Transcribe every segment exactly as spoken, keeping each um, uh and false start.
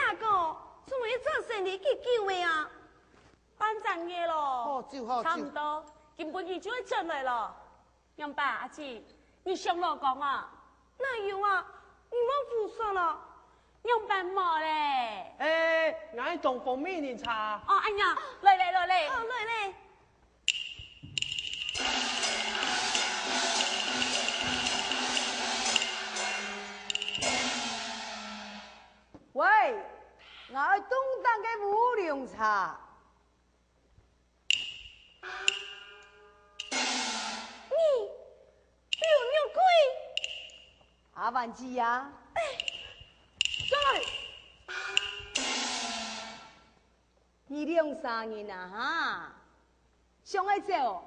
阿哥，做麼个轉生理幾久个啊？半隻月咯。好，就好，就。差毋多，今晡日就會轉來咯。仰般，阿姊，你想老公啊？哪有啊？你莫胡說咯。仰般無咧？欸，𠊎當方便人茶。哦，恁樣，來來來來。哦，來來。 喂，𠊎愛凍凍个烏龍茶。你，劉玉貴？阿萬姊啊。哎，轉來！你兩儕人啊哈，想愛走，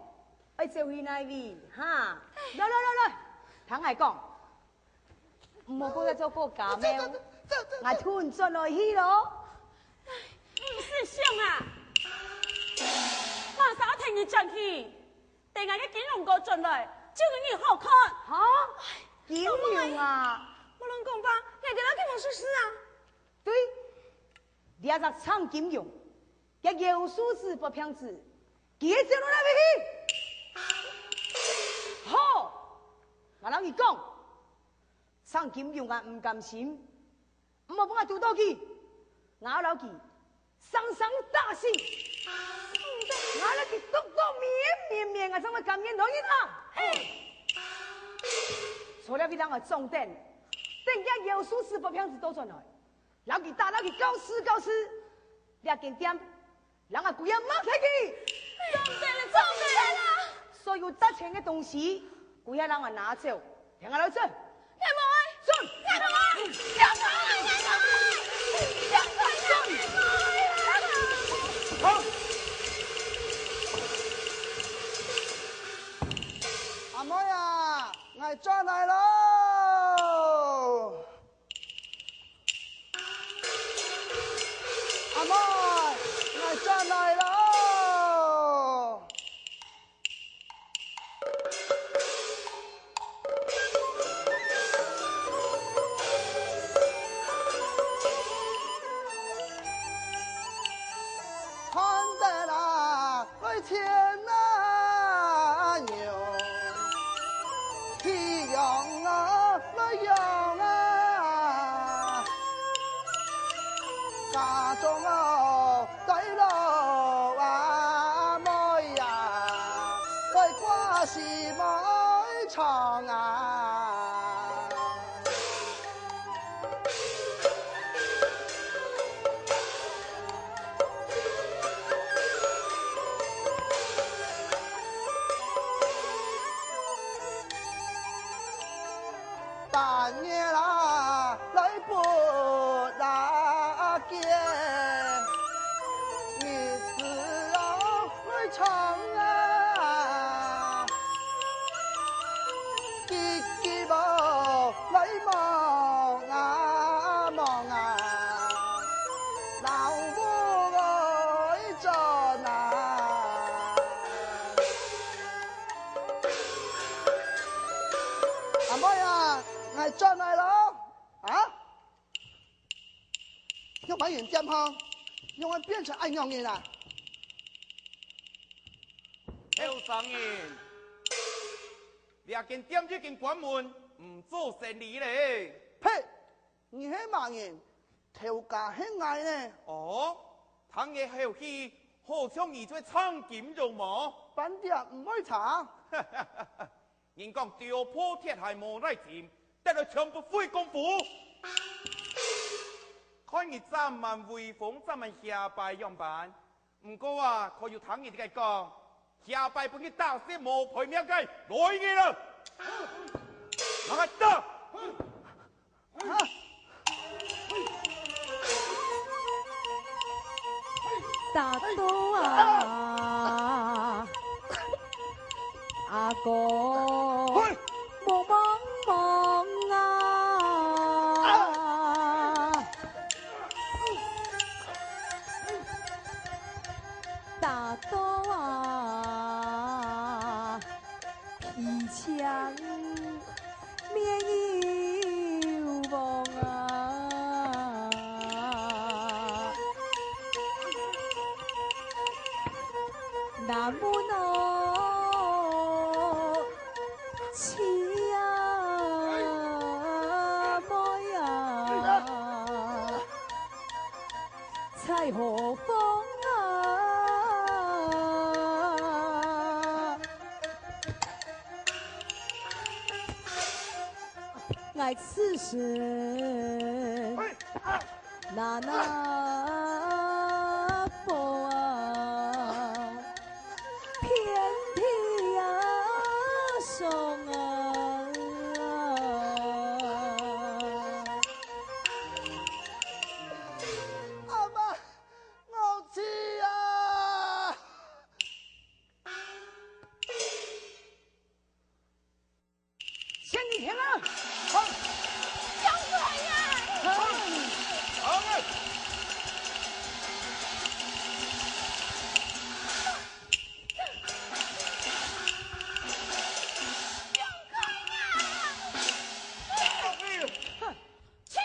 愛走去哪位哈？來來來來，聽𠊎講， 毋好過來做過家貓，𠊎同你轉來去咯。毋使想啊！馬上愛同你轉去，等𠊎个金龍哥轉來，就分你好看。哈？金龍啊？莫亂講話，𠊎兜摎佢無熟識啊。對，這隻鄭金龍，佢个妖術師發病仔，佢會走到哪位去？好！𠊎摎你講， 鄭金龍啊，毋甘心，毋好分𠊎堵到佢，𠊎愛摎佢生生打死。𠊎摎佢毒到綿綿綿，𠊎正會甘願來應啊！坐這位等𠊎掌等，等厥妖術師發病仔倒轉來，摎佢打，摎佢搞事搞事，這間店 人啊，歸下賣忒佢！做得了，做得了！所有值錢个東西，歸下人啊拿走，聽𠊎來轉。𠊎無愛！轉！𠊎無愛！𠊎無愛！𠊎無愛！好！阿妹啊，𠊎轉來咯！ 阿妹，𠊎轉來咯！看得啊， 來牽啊牛，去養啊，來養啊，家中哦，來老啊妹呀，來掛細妹床啊。 半夜啦，來不拉結，日子哦，來長啊。 急急忙來望啊望啊，老母愛轉啊！阿妹啊，𠊎轉來咯！啊？ 仰般形店項，仰會變成恁樣形啊？後生人，這間店已經關門，毋做生理咧。呸！你係麼人？頭家係𠊎呢。哦，聽你口氣，好像你就係鄭金龍無？半點毋會差。 人講丟破鐵鞋無泥浸，跌落全部費功夫。看你遮滿威風，遮滿氣派樣般，毋過啊，可有聽人个講，下擺分你打死無賠命个，來人啊！拿來打！ 打到啊，阿哥，嘿！莫望望啊！打到啊， 皮槍面有黃啊。问我妻啊，妹啊，在何方啊？我此生 那那宝啊，遍地啊送啊。阿妈，我去啊！ 千里天啊！好，放过呀！好，好嘞！放过呀！放过！哼，去！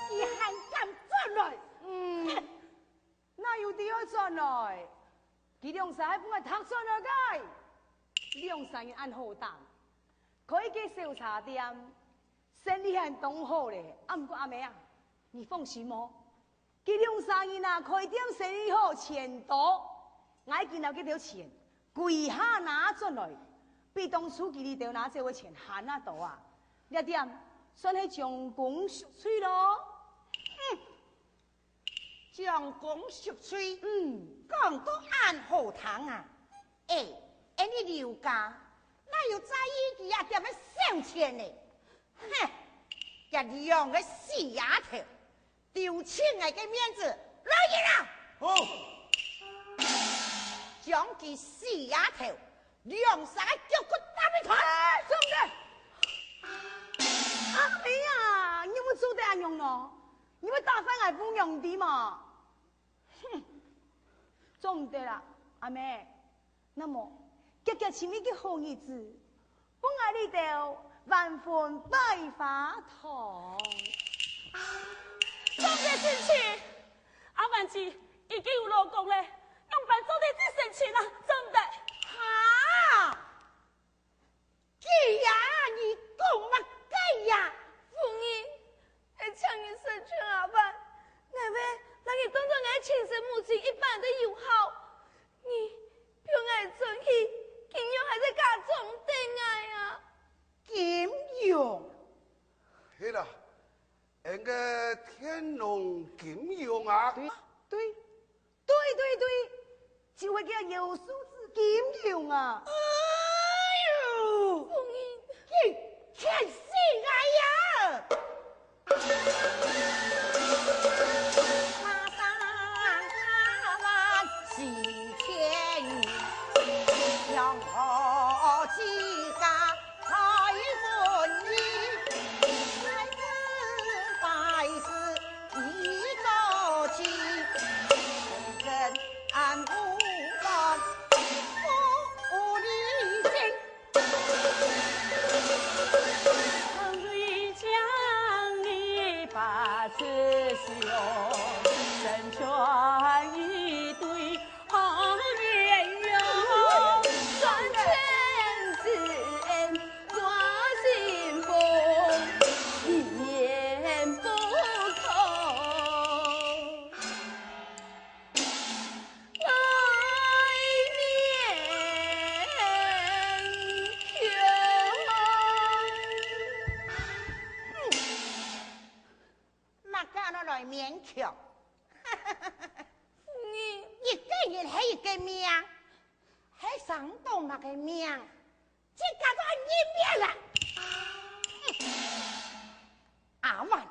佢還敢轉來？嗯，哪有地方轉來？佢兩儕係分𠊎擇轉來个。兩儕人恁好打，開一間小茶店，生理還當好咧。啊，毋過阿姆啊，你放心哦， 佢兩儕人啊，開店生理好，錢多。𠊎今晡日佢兜錢歸下拿轉來，比當初佢兜拿走个錢還較多啊！這點算係將功贖罪咯。嗯，將功贖罪，嗯，講到恁好聽啊！欸，恁呢劉家，哪有在意佢這點个小錢呢？ 哼，這兩個死丫頭，丟盡𠊎个面子，來人啊！好！將佢死丫頭兩儕个腳骨打斷！哎，做毋得！阿姆啊，你會做得恁樣哦？你會打翻𠊎餔娘知無？哼，做毋得啦，阿姆。 那麼，遽遽尋一個好日子，分𠊎這兜完婚拜花堂。做毋得成親！阿滿姊已經有老公咧，仰般做得成親啊？做毋得！哈！佢呀，你講麼个呀？夫人， 係請你成全阿滿，𠊎會摎佢當做𠊎个親生母親一般个友好。你放𠊎轉去，金榮還在家做毋得𠊎啊！金榮？係啦，𫣆个天龍金榮啊！對，對， 對對對，就係該个有素質金榮啊！哎喲，夫人，你氣死𠊎呀！个命，係生到麼个命，自家都愛認命啊！阿滿，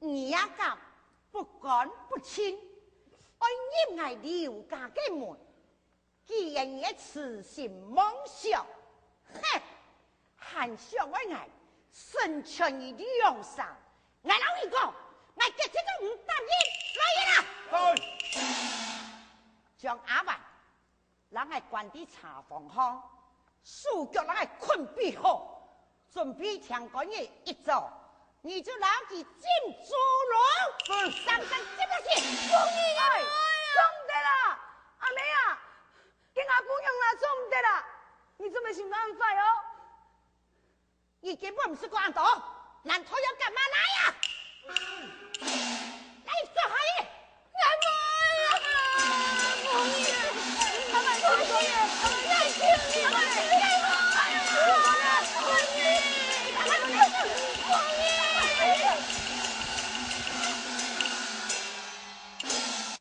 你也敢不乾不淨，愛入𠊎劉家个門？既然你个痴心妄想，哼， 還想愛𠊎成全你兩儕。𠊎摎你講，𠊎決定都毋答應。來人啊！在！將阿滿摎𠊎關在柴房項，手腳摎𠊎捆備好，準備天光日一早，你就摎佢進豬籠。是。上山接下去。姑娘啊，做毋得啦！阿妹啊，該吾姑娘啦，做毋得啦！你做麼个心肝恁壞哦？ 你根本毋使講恁多，難道要幹嘛來呀？來，坐下去！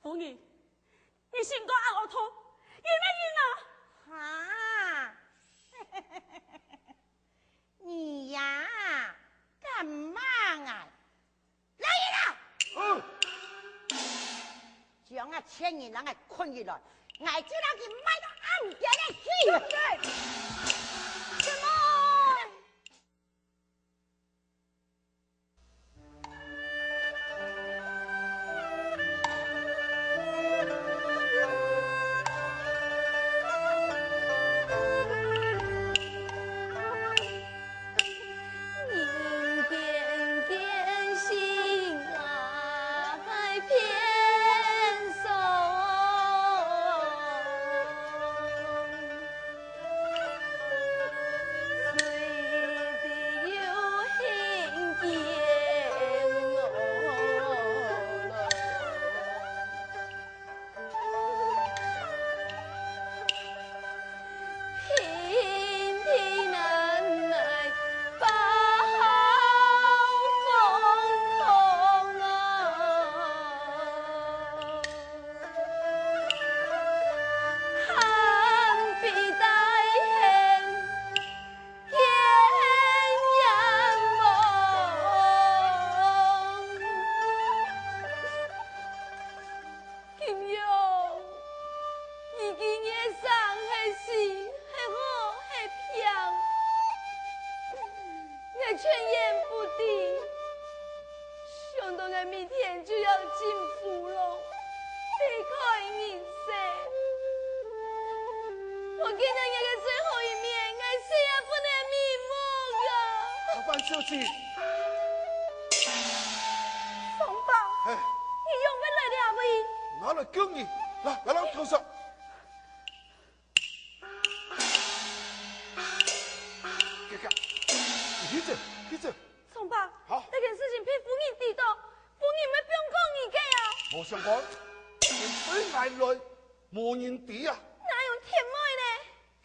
夫人，你心肝恁惡毒，你乜認啊？哈！ 你呀，敢罵𠊎！來人啊！嗯。將該賤人摎𠊎捆起來，𠊎就摎佢賣到暗間仔去！什麼？ 金玉，你今日生係死，係好係病，𠊎全然不知。想到𠊎明天就要進府咯，離開人世。我見到你个最後一面，𠊎死也不能瞑目呀！阿滿小姐，松柏，嘿。你仰會來這位？𠊎來救你，來，來，來，坐下。去，去，去走，去走。松柏，好。這件事情被夫人知道，夫人會放過你个啊！無相干，因為𠊎來，無人知啊。哪有天妹呢？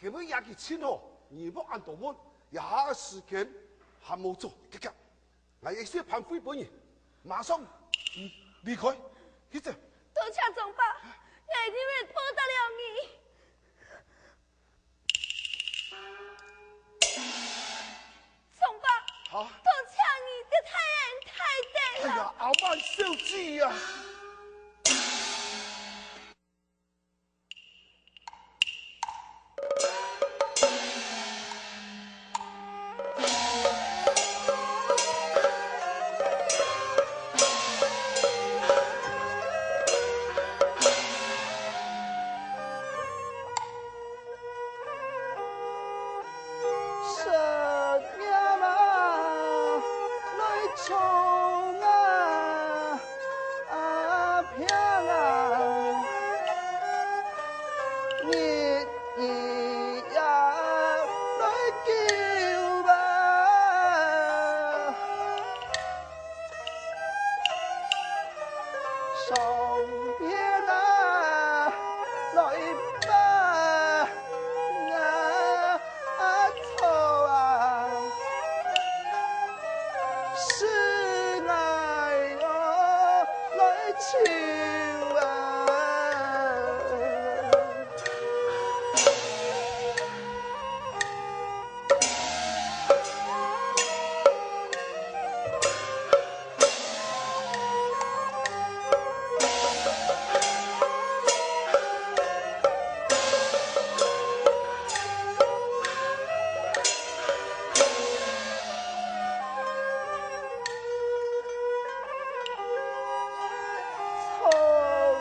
佢會也佢盡好，你莫恁多問，這下个時間還無早，去，去。 𠊎一息飯費分你，馬上，嗯，離開，去走。多謝松柏，𠊎一定會報答了你。松柏，好。多謝你，這太恩大德了。哎呀，阿滿小姐啊！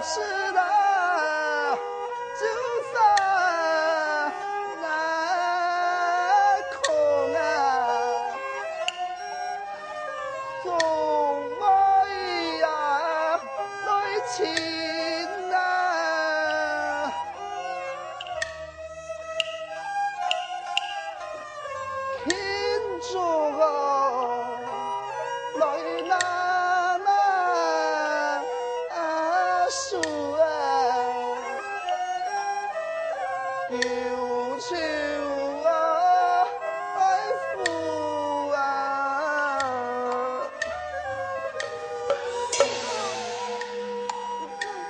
是啊，就算那空啊，总会呀来寻啊。 庆祝哦，来拿拿啊，手啊，求求啊，爱护啊。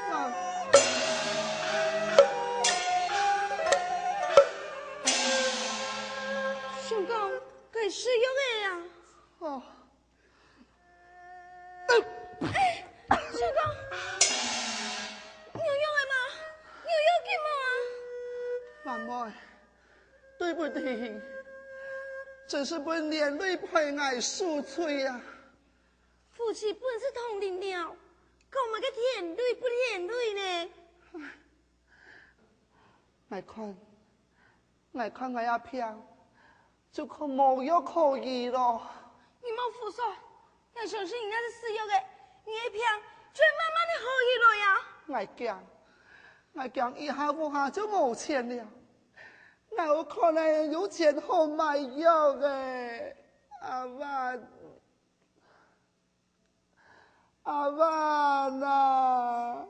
啊。 相公，該是有个啊。哦。哎，相公，你有用个吗？你有要紧無啊？满妹，對不起，真是分連累陪𠊎受罪啊。夫妻本是同林鳥，講麼个連累不連累呢？ 𠊎看，𠊎看𠊎个病，就可無藥可醫咯。你莫胡說，𠊎相信你若係食藥个，你个病就會慢慢个好起來呀。𠊎驚，𠊎驚一下屋下就無錢了。𠊎有可能有錢好買藥个，阿爸。 阿爸啊！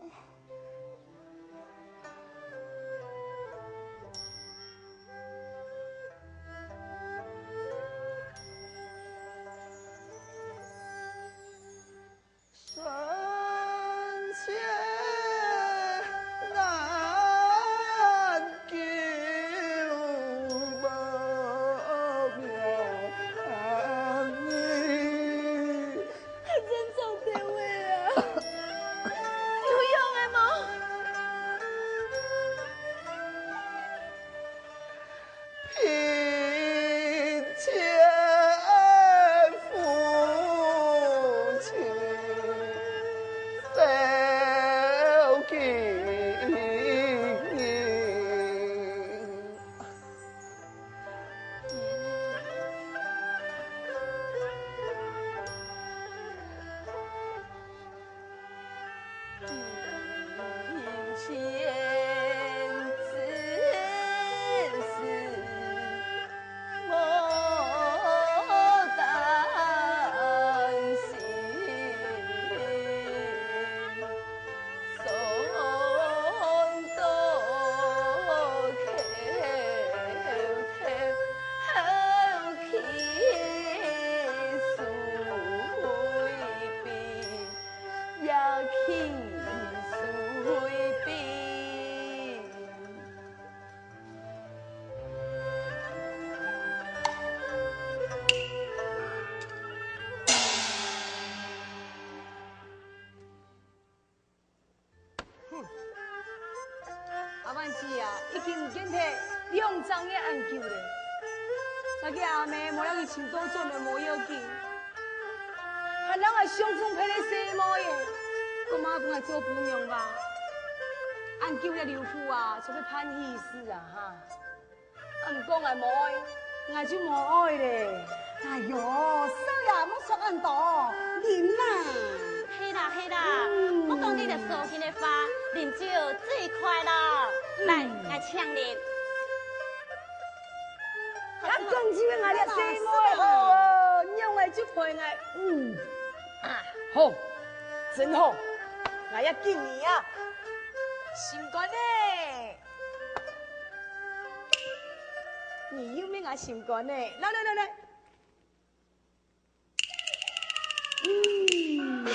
還真做得个啊！有用个無？ 哼，阿滿姊啊，已經毋見忒兩隻月恁久咧。𠊎个阿姆無了佢尋到轉來無要緊，還摎𠊎相分配个細妹仔，講嘛分𠊎做餔娘吧。恁久个留步啊，就係辦喜事啊哈。 啊，毋過𠊎無愛，𠊎就無愛咧。哎喲，少爺，莫說恁多，啉啊。係啦，係啦，嗯。莫講你兜所聽个話，啉酒最快樂。來，嗯。來請啉。啊，講起𠊎這細妹好哦，仰會就陪𠊎。嗯。啊，好，真好，𠊎也敬你啊。心肝呢？ 你又毋係𠊎心肝呢。來，來，來，來。嗯。